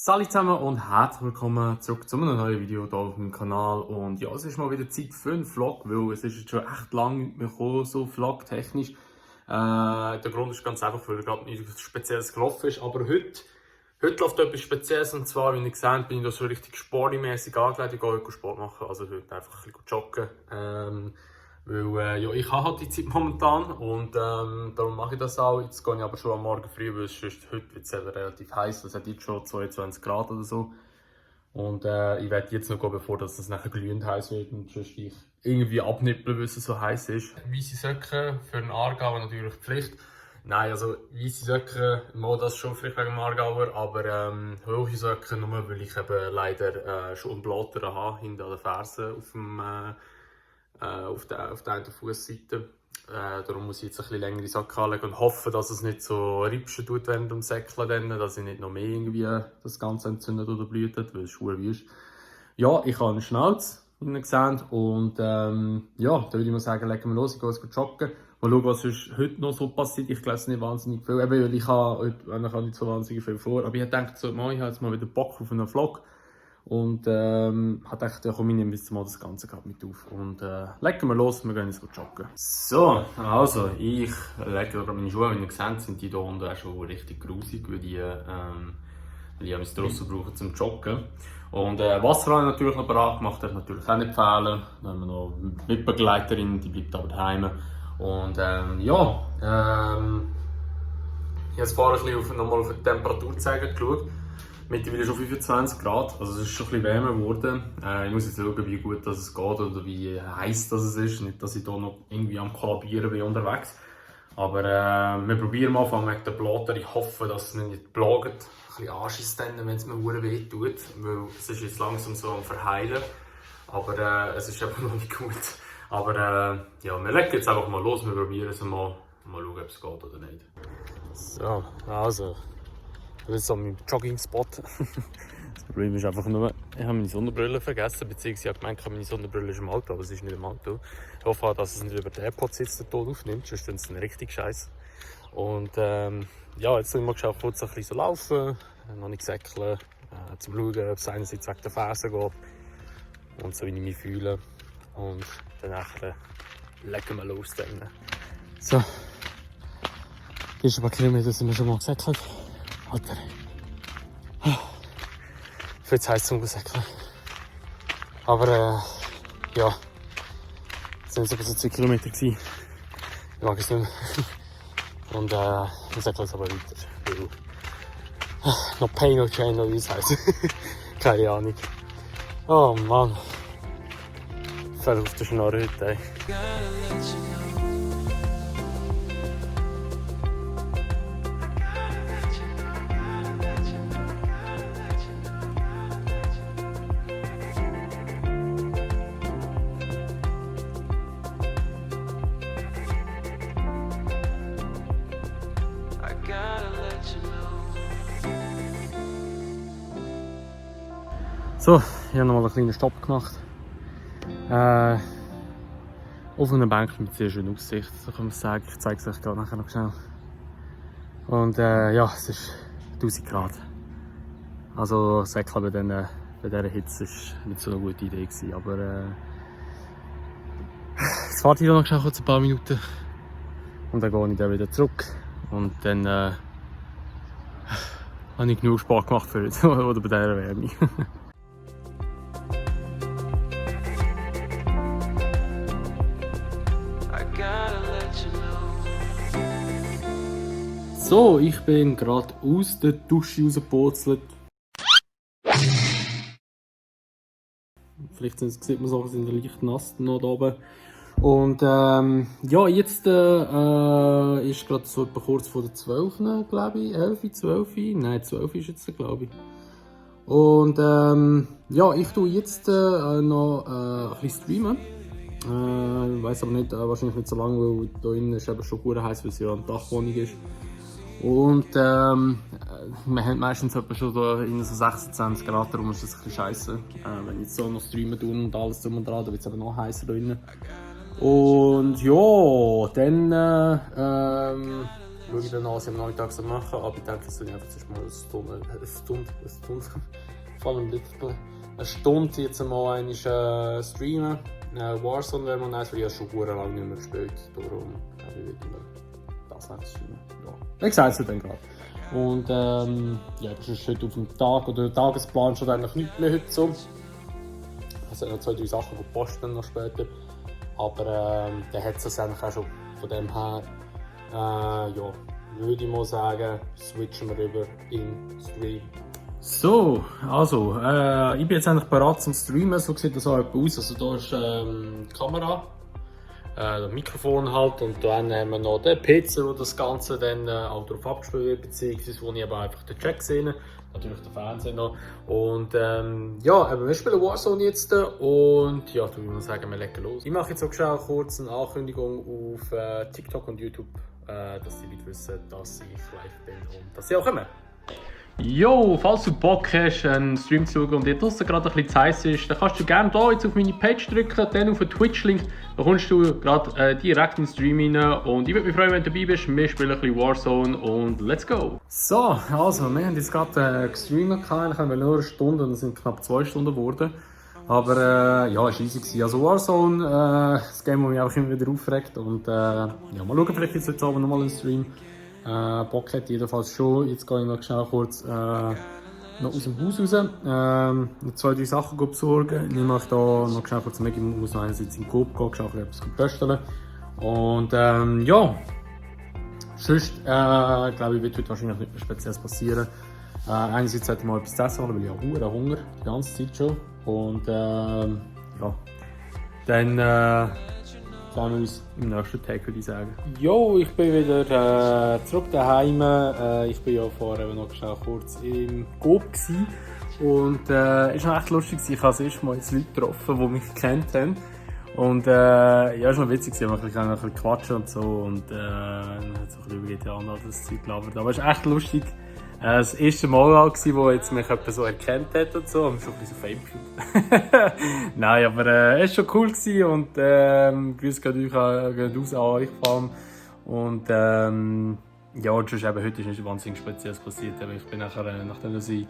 Salut zusammen und herzlich willkommen zurück zu einem neuen Video hier auf meinem Kanal. Und ja, es ist mal wieder Zeit für einen Vlog, weil es ist jetzt schon echt lange nicht mehr gekommen, so vlogtechnisch. Der Grund ist ganz einfach, weil gerade nichts Spezielles gelaufen ist. Aber heute läuft etwas Spezielles, und zwar, wie ihr seht, bin ich da so richtig sportmäßig angelegt. Ich gehe heute Sport machen, also heute einfach ein bisschen joggen. Weil ja, ich habe halt die Zeit momentan und darum mache ich das auch. Jetzt gehe ich aber schon am Morgen früh, weil sonst heute wird es relativ heiß. Es hat jetzt schon 22 Grad oder so. Und ich werde jetzt noch gehen, bevor das nachher glühend heiß wird und sonst ich irgendwie abnippeln, weil es so heiß ist. Weisse Socken für einen Aargauer natürlich Pflicht. Nein, also weisse Socken, mal das schon vielleicht wegen dem Aargauer, aber hohe Socken nur, weil ich eben leider schon Blattern habe, hinter den Fersen auf der einen Fußseite. Darum muss ich jetzt ein bisschen längere Socken anlegen und hoffe, dass es nicht so ripschen tut während dem Säckeln, dass ich nicht noch mehr irgendwie das Ganze entzündet oder blutet, weil es schwer ist. Ja, ich habe eine Schnauze, wie ihr seht, und ja, da würde ich mal sagen, legen wir los, ich gehe jetzt joggen. Mal schauen, was heute noch so passiert. Ich glaube, es nicht wahnsinnig viel, eben, weil ich habe heute nicht so wahnsinnig viel vor, aber ich dachte so, ich habe jetzt mal wieder Bock auf einen Vlog. Und habe gedacht, ja, komm, ich nehme jetzt mal das Ganze gerade mit auf. Und legen wir los, wir gehen jetzt joggen. So, also, ich lege gerade meine Schuhe, wie ihr seht, sind die hier unten auch schon richtig grusig, weil ich habe draussen brauche zum Joggen. Und Wasser habe ich natürlich noch bereit gemacht, darf natürlich auch nicht fehlen. Dann haben wir noch eine Mitbegleiterin, die bleibt aber daheim. Und ja, ich habe jetzt vorher ein bisschen nochmal auf die Temperaturzeiger geschaut. Mittlerweile schon 25 Grad, also es ist schon ein bisschen wärmer geworden. Ich muss jetzt schauen, wie gut das es geht oder wie heiß das es ist. Nicht, dass ich hier noch irgendwie am Kollabieren bin unterwegs. Aber wir probieren mal anfangen mit den Blattern. Ich hoffe, dass es mich nicht plagt. Ein bisschen Anschiss dann, wenn es mir verdammt weh tut. Weil es ist jetzt langsam so am Verheilen. Aber es ist eben noch nicht gut. Aber ja, wir legen jetzt einfach mal los. Wir probieren es mal schauen, ob es geht oder nicht. So, also. Das ist so mein Jogging-Spot. Das Problem ist einfach nur, ich habe meine Sonnenbrille vergessen, beziehungsweise ich habe gemeint, meine Sonnenbrille ist im Auto, aber es ist nicht im Auto. Ich hoffe, dass es nicht über den AirPods jetzt den Ton aufnimmt, sonst ist es richtig scheiße. Und ja, jetzt habe ich mal geschaut, kurz ein bisschen so laufen, noch nicht säckeln, zum schauen, ob es einerseits wegen der Fersen geht und so wie ich mich fühle. Und danach legen wir los. Dann. So, die ersten paar Kilometer sind wir schon mal gesäckelt. Alter. Viel zu heiß zum Säckeln. Aber ja, es waren sogar so 2 Kilometer gewesen. Ich mag es nicht mehr. Und wir säckeln es aber weiter. No pain, no chain, no wie es heisst. Keine Ahnung. Oh Mann. Fällt auf der Schnarre heute, ey. So, ich habe noch mal einen kleinen Stopp gemacht. Auf einer Bank mit sehr schöner Aussicht, so kann man sagen. Ich zeige es euch gerade nachher noch schnell. Und ja, es ist 1000 Grad. Also Säckeln bei dieser Hitze war nicht so eine gute Idee gewesen, aber jetzt warte ich noch schnell kurz ein paar Minuten und dann gehe ich dann wieder zurück und dann habe ich genug Sport gemacht für heute, oder bei dieser Wärme. So, ich bin gerade aus der Dusche rausgepurzelt. Vielleicht sieht man so, sind leicht nass noch da oben. Und ja, jetzt ist gerade so kurz vor der 12, glaube ich. 11, 12? Nein, 12 ist jetzt, glaube ich. Und ja, ich tue jetzt noch ein bisschen streamen. Ich weiss aber nicht, wahrscheinlich nicht so lange, weil hier innen ist eben schon gut heiß, weil es ja eine Dachwohnung ist. Und wir haben meistens etwa schon so 26 Grad, darum ist das ein bisschen scheiße. Wenn ich jetzt so noch streamen tue und alles drum und dran, dann wird es eben noch heißer hier drin. Und ja, dann schaue ich dann an, was ich am Nachmittag machen, aber ich denke, es sind einfach vor allem eine Stunde jetzt mal einmal streamen. Warzone wäre mal nice, weil ich schon sehr lange nicht mehr gespielt. Darum habe ich wieder das nicht streamen. Ja. Ich sage es dann gerade. Und ja, das ist heute auf dem Tag oder der Tagesplan schon eigentlich nicht mehr heute so. Also noch 2-3 Sachen posten noch später. Aber dann hat es das eigentlich auch schon. Von dem her, ja, würde ich mal sagen, switchen wir rüber in Stream. So, also, ich bin jetzt eigentlich bereit zum Streamen, so sieht das auch aus. Also da ist die Kamera, das Mikrofon halt und dann haben wir noch den PC, wo das Ganze dann auch darauf abgespielt wird, beziehungsweise wo ich aber einfach den Chat sehe, natürlich den Fernseher noch. Und ja, wir spielen Warzone jetzt und ja, da würde ich sagen, wir legen los. Ich mache jetzt auch kurz eine Ankündigung auf TikTok und YouTube, dass die Leute wissen, dass ich live bin und dass sie auch kommen. Jo, falls du Bock hast, einen Stream zu schauen und dir draussen gerade ein bisschen zu heiß ist, dann kannst du gerne hier jetzt auf meine Page drücken, dann auf den Twitch-Link, dann kommst du gerade direkt in den Stream rein und ich würde mich freuen, wenn du dabei bist. Wir spielen ein bisschen Warzone und let's go! So, also wir haben jetzt gerade gestreamt, eigentlich haben wir nur eine Stunde und es sind knapp 2 Stunden geworden. Aber ja, es war easy. Also Warzone, das Game, das mich auch immer wieder aufregt und ja, mal schauen, vielleicht jetzt heute Abend nochmal einen Stream. Bock hat jedenfalls schon. Jetzt gehe ich noch schnell kurz noch aus dem Haus raus. Noch 2-3 Sachen besorgen. Ich mache da noch schnell kurz mit. Ich muss noch einerseits in den Coop gehen, schnell etwas basteln. Und ja, sonst glaube ich, wird heute wahrscheinlich nicht mehr Spezielles passieren. Einerseits sollte ich mal etwas zu essen holen, weil ich habe Hunger die ganze Zeit schon. Und ja, dann fahren wir uns im nächsten Tag, würde ich sagen. Jo, ich bin wieder zurück daheim. Ich bin ja vorher noch schnell kurz im Coop gsi und es war echt lustig. Ich habe das erste Mal jetzt Leute getroffen, die mich gekannt haben. Und ja, es war noch witzig, wir haben ein bisschen quatschen und so und dann hat es auch über GTA und all das Zeug gelabert. Aber es war echt lustig. Das erste Mal war, wo jetzt mich jemand so erkannt hat und so, und mich schon ein bisschen Fame gefühlt. Nein, aber es war schon cool gewesen und Grüße gehen raus an euch vor allem. Und ja, und sonst eben, heute ist nicht wahnsinnig Spezielles passiert, aber ich bin nachher, nachdem ich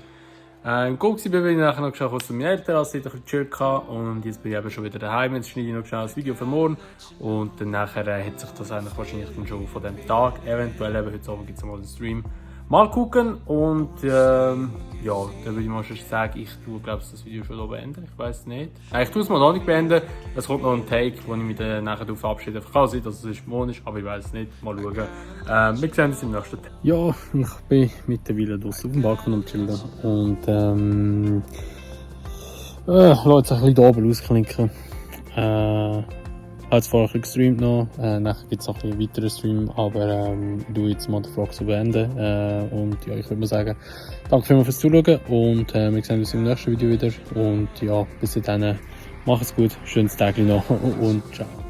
im Go war, bin ich nachher noch kurz zu meinen Eltern, als ich ein bisschen gechillt habe. Und jetzt bin ich eben schon wieder daheim, jetzt schneide ich noch schnell das Video für morgen. Und dann nachher hat sich das eigentlich wahrscheinlich dann schon von dem Tag, eventuell eben heute Abend gibt es mal einen Stream, mal gucken. Und ja, dann würde ich mal schon sagen, ich tue, glaube ich, das Video schon hier beenden. Ich weiß nicht. Ich tue es mal noch nicht beenden. Es kommt noch ein Take, wo ich mich dann nachher verabschiede. Einfach kann sein, dass es ist morgen ist, aber ich weiß es nicht. Mal schauen. Wir sehen uns im nächsten Tag. Ja, ich bin mittlerweile draußen auf dem Balkon und chillen. Und Leute, ein bisschen da oben rausklinken. Ich habe jetzt vorher ein bisschen gestreamt noch, nachher gibt es noch einen weiteren Stream, aber ich tue jetzt mal den Vlog so beenden. Und ja, ich würde mal sagen, danke vielmals fürs Zuschauen und wir sehen uns im nächsten Video wieder. Und ja, bis dahin, macht's gut, schönes Tag noch und ciao.